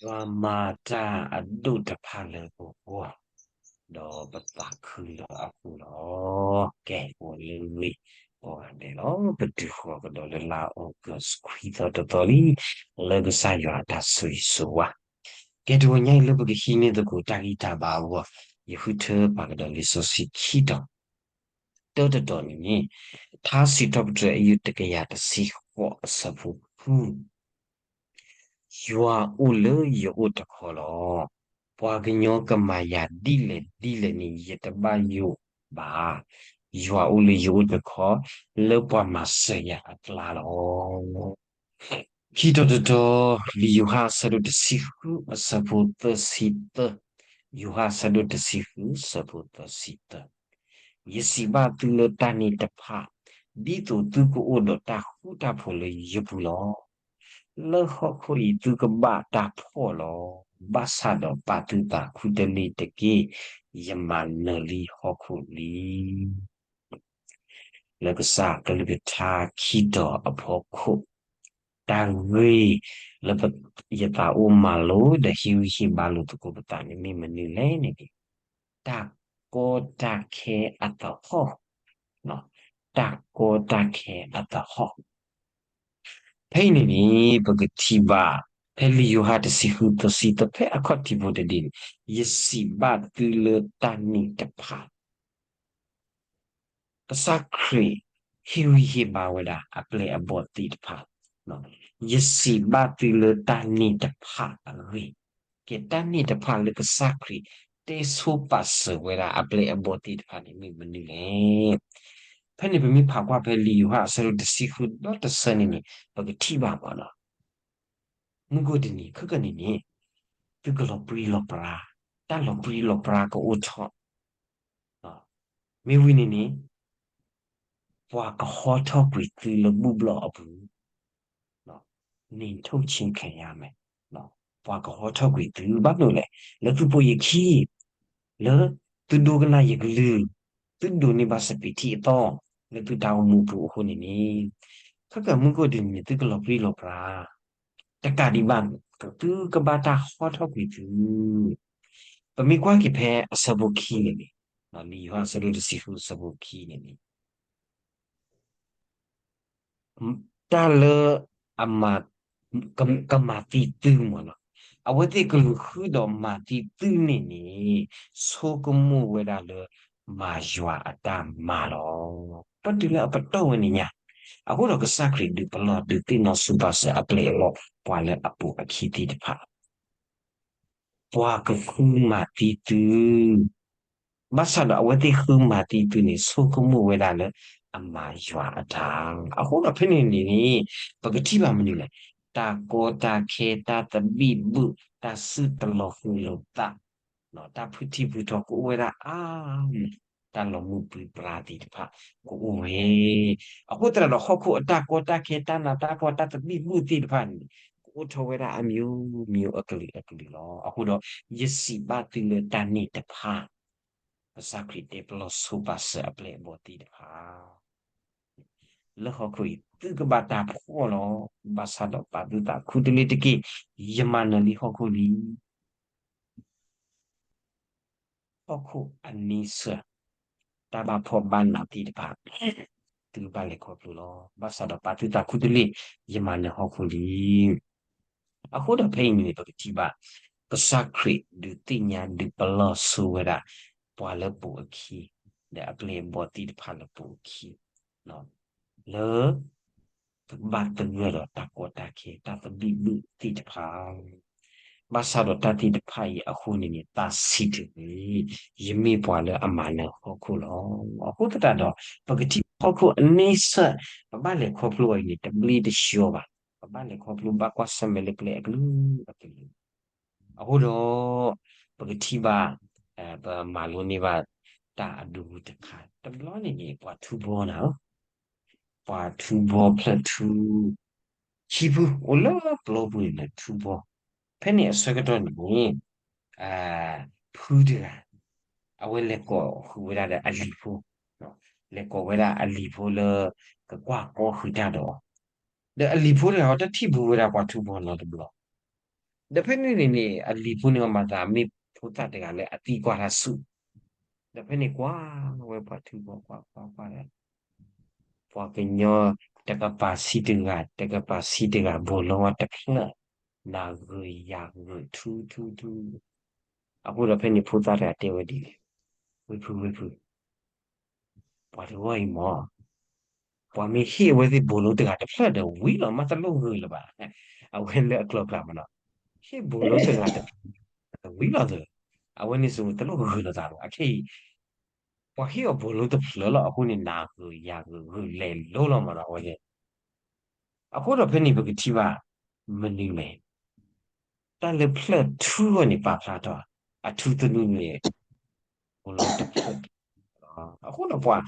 ပှၤမၤတၢ်အဒိၣ်တဖၣ်လၢပဂီၢ်, ဒီးပသးခုလၢအဃိလီၤ. ကဲ, အိၣ်လၢဝ့ၢ်ကိးဂၤဒဲးလီၤ. ပတုၤဃီၤကဒီးလၢလါအီကူးခွံသီတသီလံ, လၢကစၢ်ယွၤအတၢ်ဆိၣ်ဂ့ၤဆိၣ်ဝါ. ကဲ, တဂီၤညါအံၤလၢပကဟံးန့ၢ်သကိးတၢ်ဂံၢ်တၢ်ဘါအဂီၢ်, ယဃုထၢပာ်ကဒီးလံာ်စီဆှံခံတီၤ, တၢတတီၤန့ၣ်န့ၣ်, ထါစံးထီၣ်ပတြၢၤအယုၢ်တကယၤတဆံဃိးအဆၢဖိဃု ယွၤအိၣ်လၢယအိၣ်တခီလီၤ. ပှၤကညီကမၤယၤဒ်လဲၣ်ဒ်လဲၣ်န့ၣ် ယတဘၣ်ယိၣ်ဘၣ်. ယွၤအိၣ်လၢယအိၣ်တခီ, လၢပှၤမၤစၢၤယၤအကျါလီၤ. ခံတီၤတတီၤ, လံာ်ယိၤဟၣ်အဆၢဒိၣ်တဆံဃုအဆၢဖိသၢဆံသၢ, ယိၤဟၣ်အဆၢဒိၣ်တဆံဃု အဆၢဖိသၢဆံသၢ, ယစံးဘၣ်သုလၢတၢ်န့ၣ်တဖၣ်, ဒ်သိးသုကအိၣ်ဒီးတၢ်ဃူတၢ်ဖိးလၢယပူၤလီၤ. လၢဟီၣ်ခိၣ်အံၤသုကဘၣ်တၢ်ဖှီၣ်လီၤ. ဘၣ်ဆၣ်ဒီးပာ်သုသးခူတလ့ၢ်တက့ၢ်. ယမၤနၢၤလံဟီၣ်ခိၣ်လံ. လၢကစၢ်ကလုၢ်ကထါခံတီၤအဖီခိၣ်, တၢ်ဂ့ၢ်လၢယသးအိၣ်မၤလိဒီးဟ့ၣ်ဂံၢ်ဟ့ၣ်ဘါလိာ်သကိးပသးန့ၣ်မ့ၢ်မနုၤလဲၣ်န့ၣ်, တၢ်ကီတၢ်ခဲအသဟီၣ်, တၢ်ကီတၢ်ခဲအသဟီၣ်. ဖဲအံၤန့ၣ်န့ၣ် ပကထံၣ်ဘၣ် ဖဲလံာ်ယိၤဟၣ်တဆံဃုသၢဆံသၢ ဖဲအခီၣ်ထံးဖိတဒ့န့ၣ်, ယစံးဘၣ်သုလၢတၢ်န့ၣ်တဖၣ် ကစၢ်ခရံာ်ဟ့ၣ်ဂံၢ်ဟ့ၣ်ဘါဝဲဒၣ်အပျဲၢ်အဘီၣ်သ့ၣ်တဖၣ်, ယစံးဘၣ်သုလၢတၢ်န့ၣ်တဖၣ်အဂ့ၢ်, ကဲတၢ်န့ၣ်တဖၣ်လၢကစၢ်ခရံာ်တဲဆိပာ်စၢၤဝဲဒၣ်အပျဲၢ်အဘီၣ်သ့ၣ်တဖၣ်န့ၣ်မ့ၢ်မနုၤလဲၣ်. ဖဲန့ၣ်ပမ့ၢ်ဖးကွၢ်ဖဲလံာ်ယိၤဟၣ်အဆၢဒိၣ်တဆံဃုဒီတဆၢန့ၣ်န့ၣ် ပကထံၣ်ဘၣ်မးလီၤ. မုၢ်ကိၣ်တနံၤ ခဲကနံၣ်န့ၣ် သုကလီၤပြံလီၤပြါ, တၢ်လီၤပြံလီၤပြါကအိၣ်ထီၣ်, မ့ၢ်ဝံၤန့ၣ်န့ၣ် ပှၤကဟီထီၣ်ကွံာ်သုလၢဘူၣ်ဘျီၣ်အပူၤ, န့ၣ်ထိၣ်ဆ့ခဲယါမဲာ်, ပှၤကဟီထီၣ်ကွံာ်သုဘၣ်မနုၤလဲၣ်, လၢသုပိာ်ယခံ, လၢသုဒိကနၣ်ယကလုၢ်, သုဒိးန့ၢ်ဘၣ်စပံးထံအသီ, လၢသုတၢ်အိၣ်မူအပူၤအဃိန့ၣ်န့ၣ်, ခဲကနံၣ်မုၢ်ကိၣ်တနံၤန့ၣ် သုကလီၤပြံလီၤပြါ, တကးဒံးဘၣ်, သုကဘၣ်တၢ်ဟီထီၣ်ကွံာ်သု. ပမ့ၢ်ကွၢ်က့ၤဖဲအဆၢဖိခံန့ၣ်န့ၣ်, လံာ်ယိၤဟၣ်အဆၢဒိၣ်တဆံဃုအဆၢဖိခံန့ၣ်န့ၣ် တၢ်လၢ အမၤ, ကမၤသံသုမ့ၢ်နီၤ, အဝဲသ့ၣ်ကလူၤဃုဒီးမၤသံသုန့ၣ်န့ၣ်, ဆိကမိၣ်ဝဲဒၣ်လၢ မၤယွၤအတၢ်မၤလီၤ. ပတုၤလၢအပတီၢ်ဝဲန့ၣ်ညါ, အဃိဒီးကစၢ်ခရံာ်ဒုးပလီၢ်ဒုးသ့ၣ်နီၣ်ဆိပာ်စၢၤအပျဲၢ်အဘီၣ် ပှၤလၢအပိာ်အခံသ့ၣ်တဖၣ် ပှၤကဃုမၤသံသု, ဘၣ်ဆၣ်ဒီးအဝဲသ့ၣ်ဃုမၤသံသုန့ၣ် ဆိကမိၣ်ဝဲဒၣ်လၢအမၤယွၤအတၢ်, အဃိဒီးဖဲန့ၣ်န့ၣ်န့ၣ် ပကထံၣ်ဘၣ်မနုၤလဲၣ်, တၢ်ကီတၢ်ခဲ တၢ်သဘံၣ်ဘုၣ် တၢ်စုၣ်တလီၤဃုာ်လိာ်သး, တၢ်ဖုၣ်ထံၣ်ဖုၣ်ထီကအိၣ်ဝဲဒၣ်အါမး, တၢ်လီၤမုၢ်ပြံပြါသ့ၣ်တဖၣ် ကအိၣ်ဝဲ အဃိသတးဒီးဟီၣ်ခိၣ်အတၢ်ကီတၢ်ခဲ တၢ်နးတၢ်ဖှီၣ် တၢ်သဘံၣ်ဘုၣ်သ့ၣ်တဖၣ်န့ၣ် ကအိၣ်ထီၣ်ဝဲဒၣ်အမျိုးမျိုးအကလုာ်ကလုာ်လီၤ. အဃိဒီး ယစံးဘၣ်သုလၢတၢ်န့ၣ်တဖၣ်, ကစၢ်ခရံာ်တဲပလီၢ်ဆိပာ်စၢၤအပျဲၢ်အဘီၣ်သ့ၣ်တဖၣ် လၢဟီၣ်ခိၣ်အံၤ သုကဘၣ်တၢ်ဖှီၣ်လီၤ. ဘၣ်ဆၣ်ဒီးပာ်သုသးခူတလ့ၢ်တက့ၢ်. ယမၤနၢၤလံဟီၣ်ခိၣ်လံ. ဟီၣ်ခိၣ်အန့ဆၢၣ် တၢ်ဘၣ်ဖှီၣ်ဘၣ်နးသ့ၣ်တဖၣ် သုကဘၣ်လဲၤခီဖျိလီၤ. ဘၣ်ဆၣ်ဒီးပာ်သုသးခူတလ့ၢ်, ယမၤနၢၤဟီၣ်ခိၣ်လံ. အဃိဒီးဖဲအံၤန့ၣ် ပကထံၣ်ဘၣ် ကစၢ်ခရံာ်ဒုးသ့ၣ်ညါဒုးပလီၢ်ဆိဝဲဒၣ် ပှၤလၢပိာ်အခံ ဒီးအပျဲၢ်အဘီၣ်သ့ၣ်တဖၣ်လၢပိာ်အခံ လၢ ကဘၣ်သဂၢၢ်ဒီးတၢ်ကီတၢ်ခဲ တၢ်သဘံၣ်ဘုၣ်သ့ၣ်တဖၣ် ဘၣ်ဆၣ်ဒီးတၢ်သ့ၣ်တဖၣ်အံၤအဃိန့ၣ်န့ၣ် သးဆံးတဂ့ၤ, ယမ့ၢ်ပှၤလၢအမၤနၢၤဟီၣ်ခိၣ်လီၤ. အဃိသတးဒီး ပကထံၣ်ဟီၣ်ခိၣ်အန့ဆၢၣ် ပဘၣ်လဲၤခီဖျိအံၤန့ၣ် တဘျ့တဆှီဘၣ်. ပဘၣ်လဲၤခီဖျိဘၣ်ကွၢ်ဆၢၣ်မဲာ်လၢကျဲအကလုာ်အကလုာ် အဃိဒီး ပကထံၣ်ဘၣ် ပမၤလိန့ၢ်ဘၣ် တၢ်အဒိၣ်မုၢ်တခါ တဘျီန့ၣ်န့ၣ် ပှၤထူဘီနၤဧၢ, ပှၤထူဘီဖျၢၣ်ထူ ခံဖုအိၣ်လၢပျီပူၤန့ၣ်လၢထူဘီ, ဖဲန့ၣ်အဆၢကတီၢ်န့ၣ်န့ၣ် ဖုတဂၤ အဝဲလဲၤကိးဃုာ်ဝဲဒၣ်ဒီးအလံၤဖိ, လဲၤကိးဝဲဒၣ်အလံၤဖိလၢ ကကွၢ်ကီဃုာ်တၢ်ဒီးအီၤ, ဒီးအလံၤဖိတဂၤအီၤ တထံၣ်ဘူးဝဲဒၣ်ပှၤထူဘီနီတဘျီ ဒီးဖဲန့ၣ်န့ၣ်န့ၣ် အလံၤဖိန့ၣ်အမၤသးမ့ၢ်ဖိသၣ်တဂၤလၢအသံကွၢ်တၢ်ဆူၣ်, ဒီးဖဲန့ၣ်ကွၢ်ဝဲပှၤထုကဖၣ်ကွၢ်ကွၢ်ကွၢ်ဒီး ပှၤကညီတကပၤဆံးတဂၤ တကပၤဆံးတဂၤ ဘိးလိဝဲတဖျၢၣ် နၤဂုာ်ယၤဂုာ်ထူထူထူ, အဃိဒီးဖဲန့ၣ်ဖိသၣ်တဂၤတဲဝဲဒ်လဲၣ်, ဝ့ၢ်ဖုဝ့ၢ်ဖု ပှၤတဂီၢ်အံၤမ့ၢ် ပှၤမ့ၢ်ဟ့ၣ်အဝဲသ့ၣ်ဘိးလိတဂၤတဖျၢၣ်ဒီးဝံၤလီၤ မ့ၢ်တလိၣ်ဂုာ်လၢၤဘၣ်, အဝဲလၢအကျိၤကျါမ့ၢ်နီၤ, ဟ့ၣ်ဘိးလိတဂၤတဖျၢၣ် ဝံၤလီၤသၢ, အဝဲန့ၣ်စ့ၢ်တလိၣ်ဂုာ်လိာ်သးလီၤ အခဲအံၤ ပှၤဟ့ၣ်အီၤဘိးလိတဖျၢၣ်လီၤ အဃိန့ၣ် နၤဂုာ်ယၤဂုာ်ဂုာ်လဲၤလိလီၤမ့ၢ်နီၤ အဝဲန့ၣ် အဃိဒီးဖဲန့ၣ်ပကထံၣ်ဘၣ် မနုၤလဲၣ် တၢ်လၢဖျၢၣ်ထူအီၤန့ၣ် ပာ်ဖျါထီၣ် အထူသနူန့ၣ် အိၣ်လီၤတဖျၢၣ်ထူ, အဃိဒီးပှၤ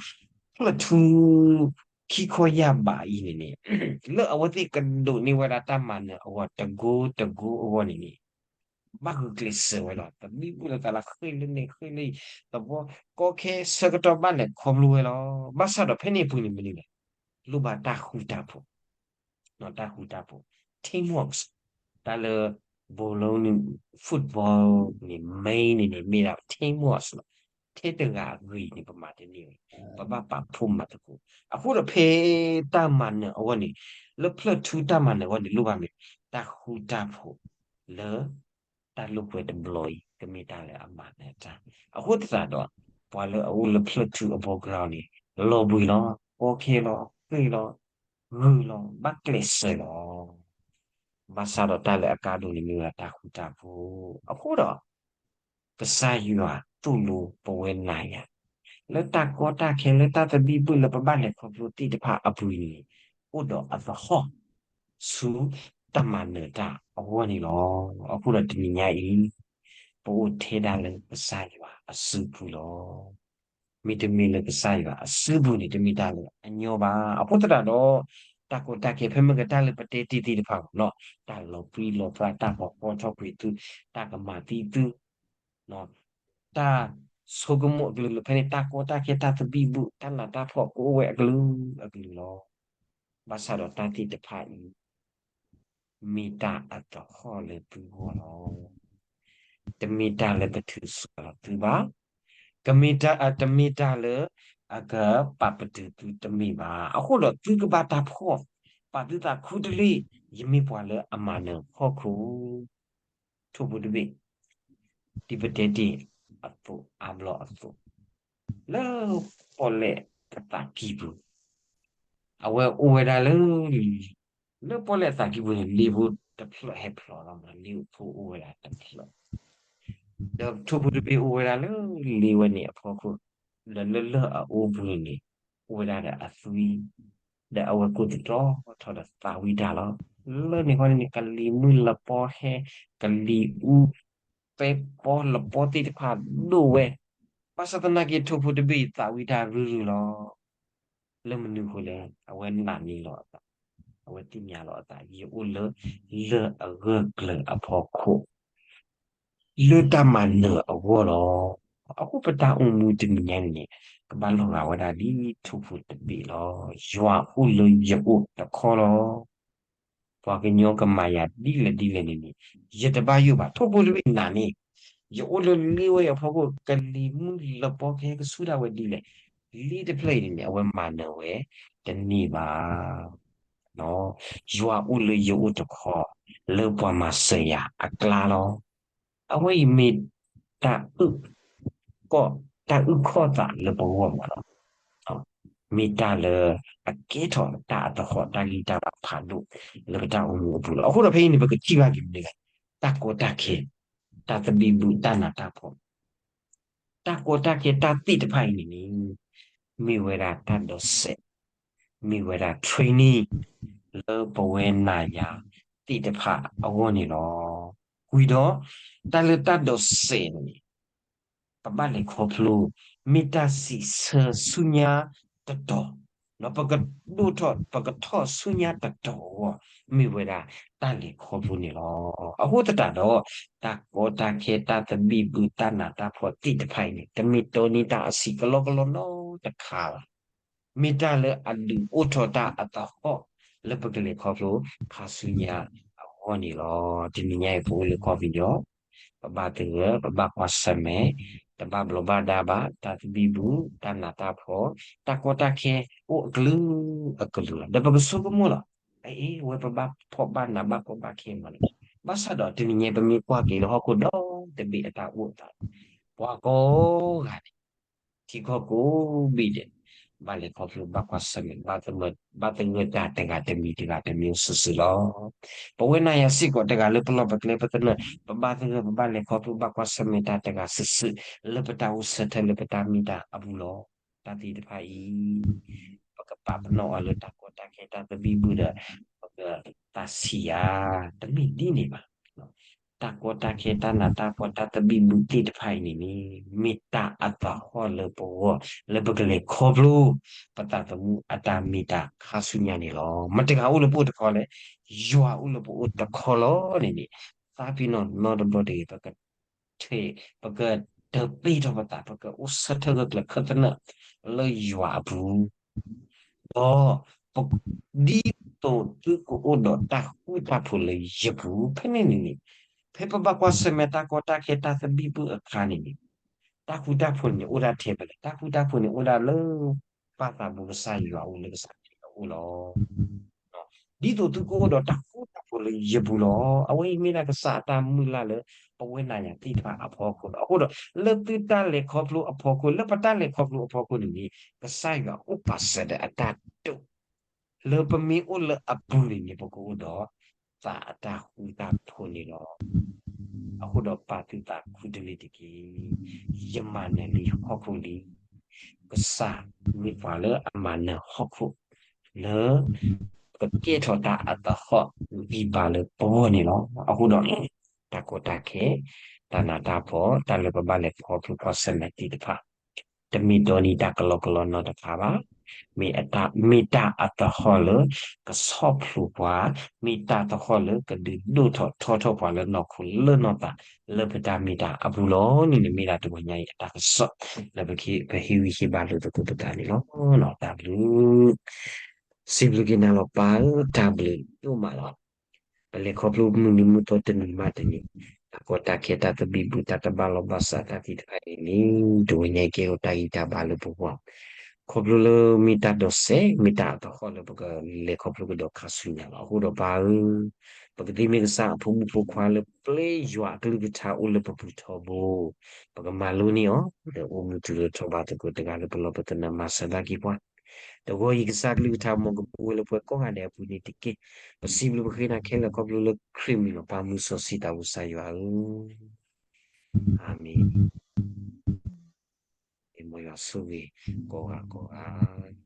ဖျၢၣ်ထူ ခံခီယၢ်ဘးအံၤန့ၣ်န့ၣ် လၢအဝဲသ့ၣ်ကဒိးန့ၢ်ဝဲဒၣ်တၢ်မၤနၢၤအဂီၢ်တကိတကိအဂီၢ်န့ၣ်န့ၣ် ဘၣ်ဂုာ်ကျဲးစၢးဝဲလီၤ သဘံၣ်ဘုၣ်လၢသးလၢဃ့ၢ်လၢန့ၣ်ဃ့ၢ်လၢအံၤ သဘီကီခဲဆၢကတီၢ်ဘၣ်လဲၤခီဖျိဝဲလီၤ. ဘၣ်ဆၣ်ဒီးဖဲန့ၣ်အပူၤန့ၣ်မနုၤလဲၣ် လိၣ်ဘၣ်တၢ်ဃူတၢ်ဖိး တၢ်ဃူတၢ်ဖိး teamwork တၢ်လၢ bowling န့ၣ် football န့ၣ် main န့ၣ်န့ၣ် မ့ၢ်ဒၣ် teamwork လီၤ. ထဲတဂၤအဂ့ၤန့ၣ် ပမၤတန့ၢ်ဝဲ, ပဘၣ်ပာ်ဖှိၣ်မၤသကိး. အဃိဒီးဖဲတၢ်မၤနၢၤအဂီၢ်န့ၣ် လၢဖျၢၣ်ထူတၢ်မၤနၢၤအဂီၢ်န့ၣ် လိၣ်ဘၣ်မ့ၢ် တၢ်ဃူတၢ်ဖိး လၢ တၢ်လိာ်ကွဲတဘျီအံၤ ကမ့ၢ်တၢ်လၢအမၤနၢၤတၢ်. အဃိသတးဒီး ပှၤလၢအအိၣ်လၢဖျၢၣ်ထူအ background န့ၣ် လီၤဘှံးလီၤ, ကီခဲလီၤ, ဃ့ၢ်လီၤ, ဂုာ်လီၤ, ဘၣ်ကျဲးစၢးလီၤ. ဘၣ်ဆၣ်ဒီးတၢ်လၢအကါဒိၣ်န့ၣ်မ့ၢ်ဝဲဒၣ်တၢ်ဃူတၢ်ဖိး. အဃိဒီး ကစၢ်ယွၤသိၣ်လိပဝဲနၤယၤ လၢတၢ်ကီတၢ်ခဲ လၢတၢ်သဘံၣ်ဘုၣ်လၢပဘၣ်လဲၤခီဖျိသ့ၣ်တဖၣ်အပူၤန့ၣ် အိၣ်ဒီးအသဟီၣ် ဆူတၢ်မၤနၢၤတၢ်အဂီၢ်န့ၣ်လီၤ. အဃိဒီးတနံၤညါအံၤ ပအိၣ်ထဲဒၣ်လၢကစၢ်ယွၤအစုပူၤလီၤ. မ့တမ့ၢ်လၢကစၢ်ယွၤအစုပူၤန့ၣ် တမ့ၢ်တၢ်လၢအညီဘၣ်. အဃိသတးဒီး တၢ်ကီတၢ်ခဲဖဲမ့ၢ်ကတၢၢ်လၢပတဲတ့ၢ်သ့ၣ်တဖၣ်မ့ၢ်နီၤ တၢ်လီၤပြံလီၤပြါ တၢ်ပီၤဃီထီၣ်ကွံာ်သု တၢ်ကမၤသံသု တၢ်ဆိကမိၣ်အကလုာ်ကလုာ်ဖဲန့ၣ် တၢ်ကီတၢ်ခဲ တၢ်သဘံၣ်ဘုၣ် တၢ်နးတၢ်ဖှီၣ်ကအိၣ်ဝဲအကလုာ်ကလုာ်လီၤ. ဘၣ်ဆၣ်ဒီးတၢ်သ့ၣ်တဖၣ်အံၤ မ့ၢ်တၢ်အသဟီၣ်လၢသုဂီၢ်လီၤ. တမ့ၢ်တၢ်လၢကထုးစှၤလီၤသုဘၣ်. ကမ့ၢ်တၢ် တမ့ၢ်တၢ်လၢအကပာ်ပတုာ်သုတမ့ၢ်ဘၣ်. အဃိဒီးသုကဘၣ်တၢ်ဖှီၣ် ပာ်သုသးခူတလ့ၢ် ယမ့ၢ်ပှၤလၢအမၤနၢၤဟီၣ်ခိၣ် ထိၣ်ဖိတဘ့ၣ် ဒ်ပတဲတ့ၢ်အသိးအါဘျီအသိး လၢပီၣ်လဲၣ်အသးကံၢ်ပူၤ အဝဲအိၣ်ဝဲဒၣ်လၢ လၢပီၣ်လဲၣ်အသးကံၢ်ပူၤန့ၣ် လ့ဖိတဖျၢၣ်ဟဲဖျိးလီၤမး လ့ဖိအိၣ်ဝဲဒၣ်တဖျၢၣ် ဒီးထိၣ်ဖိတဘ့ၣ်အိၣ်ဝဲဒၣ်လၢလ့ဝဲန့ၣ်အဖီခိၣ် ဒီးလၢလၢၢ်အအိပူၤန့ၣ် အိၣ်ဝဲဒၣ်ဒီးအသွံ ဒီးအဝဲကိးသတြီထီၣ်ဒီးသးဝံၣ်တၢ်လီၤ. လၢန့ၣ်ခီန့ၣ် ကလံၤမုၢ်လပီဟဲ ကလံၤအူ ပဲပီလပီသ့ၣ်တဖၣ်ဒိၣ်ဝဲ ဘၣ်ဆၣ်သနာ်က့ထိၣ်ဖိတဘ့ၣ်အံၤသးဝံၣ်တၢ်ရုၢ်ရုၢ်လီၤ. လၢမနုၤအဃိလဲၣ် အဝဲနာ်န့ၢ်လီၤအသး အဝဲသ့ၣ်ညါလီၤအသး ယအိၣ်လၢ လၢၢ်အဂၢၢ်ကျၢၤအဖီခိၣ် လၢတၢ်မၤနၢၤအဂီၢ်လီၤ. အဃိပတၢ်အိၣ်မူတနံၤညါန့ၣ် ကဘၣ်လီၤဂာ်ဝဲဒၣ်ဒ်ထိၣ်ဖိတဘ့ၣ်လီၤ. ယွၤအိၣ်လၢယအိၣ်တခီလီၤ. ပှၤကညီကမၤယၤဒ်လဲၣ်ဒ်လဲၣ်န့ၣ်န့ၣ် ယတဘၣ်ယိၣ်ဘၣ်. ထိၣ်ဖိတဘ့ၣ်နာ်န့ၢ် ယအိၣ်လၢလ့ဝဲအံၤအဖီခိၣ် ကလံၤမုၢ်လပီကဟဲကဆူၣ်ဒၣ်ဝဲဒ်လဲၣ် လ့တဖျၢၣ်အံၤန့ၣ်န့ၣ် အဝဲမၤနၢၤဝဲတန့ၢ်ဘၣ်. ယွၤအိၣ်လၢယအိၣ်တခီ လၢပှၤမၤစၢၤယၤအကျါလီၤ. အဝဲအံၤမ့ၢ်တၢ်အုၣ်ကီၢ် တၢ်အုၣ်ခီၣ်သးလၢပဂီၢ်မးလီၤ. မ့ၢ်တၢ်လၢအကဲထီၣ်တၢ်အသဟီၣ် တၢ်ဂံၢ်တၢ်ဘါဖးဒိၣ် လၢပတၢ်အိၣ်မူအပူၤလီၤ. အဃိဒီးဖဲအံၤန့ၣ် ပကထံၣ်ဘၣ်က့ၤမနုၤလဲၣ် တၢ်ကီတၢ်ခဲ တၢ်သဘံၣ်ဘုၣ် တၢ်နးတၢ်ဖှီၣ် တၢ်ကီတၢ်ခဲတၢ်သ့ၣ်တဖၣ်အံၤန့ၣ်န့ၣ် မ့ၢ်ဝဲဒၣ်တၢ်ဒိးစဲး မ့ၢ်ဝဲဒၣ် training လၢပဝဲနၤယၤသ့ၣ်တဖၣ်အဂီၢ်န့ၣ်လီၤ. ဝံၤဒီး တၢ်လၢတၢ်ဒိးစဲးန့ၣ် ပဘၣ်လဲၤခီဖျိ မ့ၢ်တၢ်စံးဆၢဆူညါတတီၤ, ဒီးပကဒိၣ်ထီၣ် ပကထီၣ်ဆူညါတတီၤအဂီၢ် မ့ၢ်ဝဲဒၣ်တၢ်လဲၤခီဖျိန့ၣ်လီၤ. အဃိသတးဒီး တၢ်ကီတၢ်ခဲ တၢ်သဘံၣ်ဘုၣ် တၢ်နးတၢ်ဖှီၣ်သ့ၣ်တဖၣ်အံၤန့ၣ် တမ့ၢ်တီန့ၢ်တၢ်အဆံးကလီကလီနီတခါဘၣ်. မ့ၢ်တၢ်လၢအဒုးအိၣ်ထီၣ်တၢ်အသဟီၣ် လၢပကလဲၤခီဖျိခါဆူညါအဂီၢ် အဂီၢ်န့ၣ်လီၤ. တနံၤညါအံၤပအိၣ်လၢကီၢ်ပယီၤ, ပဘၣ်သဂၢၢ်, ပဘၣ်ကွၢ်ဆၢၣ်မဲာ်, တဘၣ်ဘျီးဘၣ်ဒါဘၣ်, တၢ်သဘံၣ်ဘုၣ်, တၢ်နးတၢ်ဖှီၣ်, တၢ်ကီတၢ်ခဲအိၣ်အကလုာ်အကလုာ်လီၤ. ဒီးပကဆိကမိၣ်လီၤ, အအ့ ဝဲပဘၣ်ဖှီၣ်ဘၣ်နးဘၣ်ကီဘၣ်ခဲမးလီၤ. ဘၣ်ဆၣ်ဒီးတနံၤညါပမ့ၢ်ကွၢ်က့ၤလၢဟီၣ်ခိၣ်ဒီတဘ့ၣ်အတၢ်အိၣ်အသး, ပှၤကိးဂၤန့ၣ် ထံကီၢ်ကိးဘ့ၣ်ဒဲး, ဘၣ်လဲၤခီဖျိဘၣ်ကွၢ်ဆၢၣ်မဲာ်, ဘၣ်သဂၢၢ်တၢ်တဂၤတမံၤတဂၤတမံၤစုာ်စုာ်လီၤ. ပဝဲနၤယၤစ့ၢ်ကီးတဂၤလၢပလီၢ်ပကျဲပသနၢၣ်, ပဘၣ်သဂၢၢ် ပဘၣ်လဲၤခီဖျိဘၣ်ကွၢ်ဆၢၣ်မဲာ်တၢ်တဂၤစုာ်စုာ် လၢပတၢ်အိၣ်ဆၢထၢၣ်လၢပတၢ်မ့ၢ်တၢ်အပူၤလီၤ. တၢ်သ့ၣ်တဖၣ်အံၤ ပကပာ်ပနီၣ်အီၤလၢတၢ်ကီတၢ်ခဲတၢ်သဘံၣ်ဘုၣ်ဒီး ပကသးဆံးဧါ, တမ့ၢ်ဒ်န့ၣ်ဘၣ်. တၢ်ကီတၢ်ခဲတၢ်နးတၢ်ဖှီၣ်တၢ်သဘံၣ်ဘုၣ်သ့ၣ်တဖၣ်အံၤန့ၣ်န့ၣ် မ့ၢ်တၢ်အသဟီၣ်လၢပဂီၢ် လၢပကလဲၤခီဖျိ ပသးသမူအတၢ်မ့ၢ်တၢ်ခါဆူညါန့ၣ်လီၤ. မတၤတဂၤအိၣ်လၢပအိၣ်တခီလဲၣ်, ယွၤအိၣ်လၢပအိၣ်တခီလီၤန့ၣ်န့ၣ်, သးပ့ၤနီၣ်နီတဘျီတဂ့ၤ ပကထ့ၣ် ပကဒၢးပ့ၢ်ထီၣ်ပသး ပကအိၣ်ဆၢထၢၣ်ဂၢၢ်ကျၢၤခၢၣ်သနၢၣ်လၢယွၤအပူၤ ဒီး ပ ဒ်သိးသုကအိၣ်ဒီးတၢ်ဃူတၢ်ဖိးလၢယပူၤ ဖဲန့ၣ်န့ၣ်န့ၣ်, ဖဲပဘၣ်ကွၢ်ဆၢၣ်မဲာ်တၢ်ကီတၢ်ခဲတၢ်သဘံၣ်ဘုၣ်အခါန့ၣ်န့ၣ်, တၢ်ဃူတၢ်ဖိးန့ၣ်အိၣ်ဒၣ်ထဲဖဲလဲၣ်, တၢ်ဃူတၢ်ဖိးန့ၣ်အိၣ်ဒၣ်လၢ ပၢ်သးဘိကစၢ်ယွၤအအိၣ်လၢကစၢ်ခရံာ်အအိၣ်လီၤ. ဒ်သိးသုကအိၣ်ဒီးတၢ်ဃူတၢ်ဖိးလၢယပူၤလီၤ. အဝဲအံၤမ့ၢ်ဒၣ်ကစၢ်အတၢ်မုၢ်လၢ်လၢ ပဝဲနၤယၤသ့ၣ်တဖၣ်အဖီခိၣ်လီၤ. အဃိဒီး လၢသုတၢ်လဲၤခီဖျိအဖီခိၣ် လၢပတၢ်လဲၤခီဖျိအဖီခိၣ်န့ၣ်န့ၣ် ကစၢ်ယွၤအိၣ်ပာ်စၢၤဒီးအတၢ်တိာ် လၢပမ့ၢ်အိၣ်လၢအပူၤန့ၣ်န့ၣ် ပကအိၣ်ဒီး သးအတၢ်ဃူတၢ်ဖိးန့ၣ်လီၤ. အဃိဒီးပာ်သုသးခူတလ့ၤတက့ၢ်. ယမၤနၢၤလံဟီၣ်ခိၣ်လံ. ကစၢ်မ့ၢ်ပှၤလၢအမၤနၢၤဟီၣ်ခိၣ် လၢ ကကဲထီၣ်တၢ်အသဟီၣ်ဂံၢ်ဘါလၢပဂီၢ်န့ၣ်လီၤ. အဃိဒီး တၢ်ကီတၢ်ခဲ တၢ်နးတၢ်ဖှီၣ် တၢ်လၢပဘၣ်လဲၤခီဖျိကွၢ်ဆၢၣ်မဲာ်သ့ၣ်တဖၣ် တမ့ၢ်ဒိးန့ၢ်တၢ်ကလီကလီနီတခါဘၣ်. မ့ၢ်အတၢ် မ့ၢ်တၢ်အသဟီၣ်လၢ ကဆီၣ်ဖျိပှၤ, မ့ၢ်တၢ်သဟီၣ်လၢကဒုးဒိၣ်ထီၣ်ထီထီၣ်ပှၤလၢနီၢ်ခိလၢနီၢ်သး လၢပတၢ်မ့ၢ်တၢ်အပူၤလီၤန့ၣ်န့ၣ် မ့ၢ်ဒၣ်တဂီၤညါအံၤအတၢ်ကစီၣ် လၢပဟ့ၣ်ဂံၢ်ဟ့ၣ်ဘါလိာ်သကိးပသးန့ၣ်လီၤ. တၢ်ဘျုး စံးဘျုးက့ၤနၤလီၤပၢ်ဧၢ, တၢ်ဘျုးဒိၣ်မးလီၤ. ပလဲၤခီဖျိမုၢ်နံၤမုၢ်သီတနံၤမးတနံၤ, တၢ်ကီတၢ်ခဲတၢ်သဘံၣ်ဘုၣ်တၢ်တဘၣ်လီၢ်ဘၣ်စးတၢ်သ့ၣ်တဖၣ်အံၤန့ၣ် တဂီၤညါအံၤကဲထီၣ်တၢ်ဂံၢ်တၢ်ဘါလၢပဂီၢ်, ခီဖျိလၢမ့ၢ်တၢ်ဒိးစဲး မ့ၢ်တၢ်အသဟီၣ်လၢပကလဲၤခီဖျိကဒီးခါဆူညါလီၤ. အဃိဒီးပၢ်ဧၢ, ပကသ့မ့ၢ်ကစၢ်အဖိမုၣ်ဖိခွါလၢပျဲယွၤအကလုၢ်ကထါအိၣ်လၢပပူၤထီဘိ, ပကမၤလိန့ၢ်အီၤ လၢအိၣ်မူတုၤလၢထီၣ်ဘးသကိးတဂၤလၢပလီၢ်ပသနၢၣ်မၤစၢၤဘၣ်က့ၤပှၤ တဂီၤအံၤကစၢ်ကလုၢ်ကထါမ်ကပူၤဝဲလၢပှၤကိးဂၤဒဲးအပူၤန့ၣ်တက့ၢ်. ပစံးဘျုးပဃ့နၤခဲလၢာ်ခီဖျိလၢခရံာ်မံၤလီၤ. ပၢ်မုၢ်စီဆှံသးဘိကစၢ်ယွၤဧၢ, အၤမ့ၣ်. မ်ယွၤဆိၣ်ဂ့ၤကိးဂၤကိးဂၤ